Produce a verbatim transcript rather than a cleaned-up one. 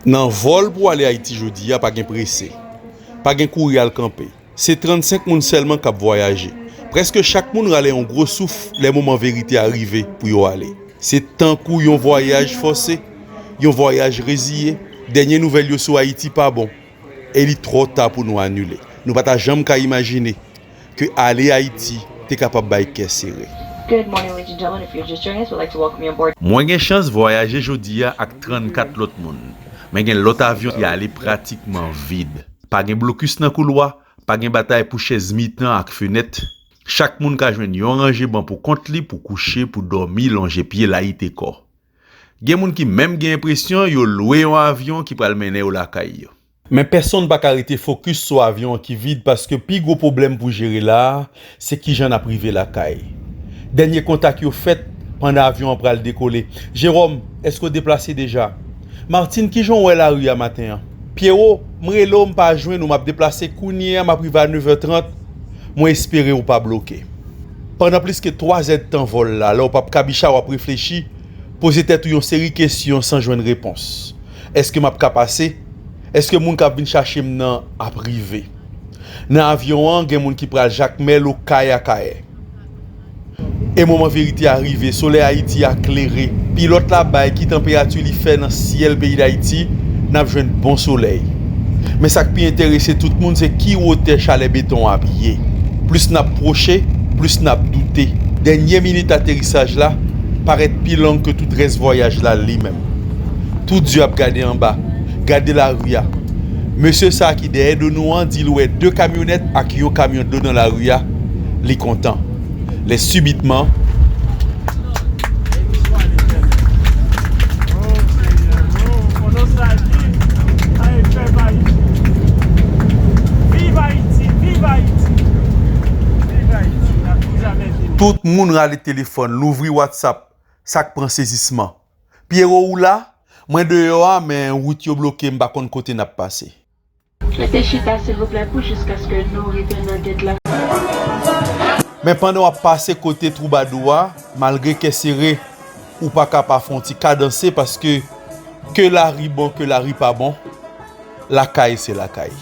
Nan vòl pou ale Ayiti jodi a, pa gen prese. Pa gen kouri al kanpe. Se trannsenk moun sèlman k ap vwayaje. Prèske chak moun rale yon gwo souf lè moman verite a rive pou yo ale. Se tankou yon vwayaj fòse, yon vwayaj reziye. Dènye nouvèl yo sou Ayiti pa bon, e li twò ta pou nou anile. Nou pa ta janm ka imajine ke ale Ayiti te kapab bay kè sere. Good morning, ladies and gentlemen. If you're just joining us, we'd like to welcome you aboard. Mwen gen chans vwayaje jodi a ak trannkat lòt moun. Men gen lòt avyon ki ale pratikman vid. Pa gen blokis nan koulwa, pa gen batay pou chèz mitan ak fenèt. Chak moun ka jwenn yon ranje ban pou kont li, pou kouche, pou dòmi, lonje pye, layite kò. Gen moun ki menm gen enpresyon yo lwe yon avyon ki pral mennen yo lakay yo. Men pèsonn pa ka rete fokis sou avyon an ki vid, paske pi gwo pwoblèm pou jere la a, se kijan n ap rive lakay. Dènye kontak yo fèt pandan avyon an pral dekole. Jewòm, èske w deplase deja? Martin, kijan w wè lari a maten an? Pyewo, m rele w, m pa jwenn ou, m ap deplase kounye a, m ap rive a nevè trant. Mwen espere ou pa bloke. Pandan plis ke twa zèdtan vòl la, lè w p ap kabicha, w ap reflechi, poze tèt ou yon seri kesyon san jwenn repons. Èske m ap ka pase? Èske moun k ap vin chache m nan ap rive? Nan avyon an, gen moun ki pral Jakmèl ou Kayakayè. E moman verite a rive, solèy Ayiti a klere. Pilòt la bay ki tanperati li fè nan syèl peyi Dayiti, n ap jwenn bon solèy. Men sa k pi enterese tout moun, se ki wotè chalè beton ap ye. Plis n ap pwoche, plis n ap doute. Dènye minit aterisaj la parèt pi long ke tout rès vwayaj la li menm. Tout zye ap gade anba, gade lari a. Mesye sa a ki dèyè do nou an di l wè de kamyonèt ak yon kamyon dlo nan lari a, li kontan. Lè sibitman, tout moun rale telefòn, louvri WhatsApp, sa k pran sezisman. Pyero, ou la? Mwen deyò a, men wout yo bloke, m pa konn kote n ap pase. Rete chita, silvouplè, pou jiskaske nou rive nan gèt la. Men pandan w ap pase kote twoubadou a, malgre kè sere, ou pa ka pa fè yon ti kadanse, paske ke lari bon, ke lari pa bon, lakay se lakay.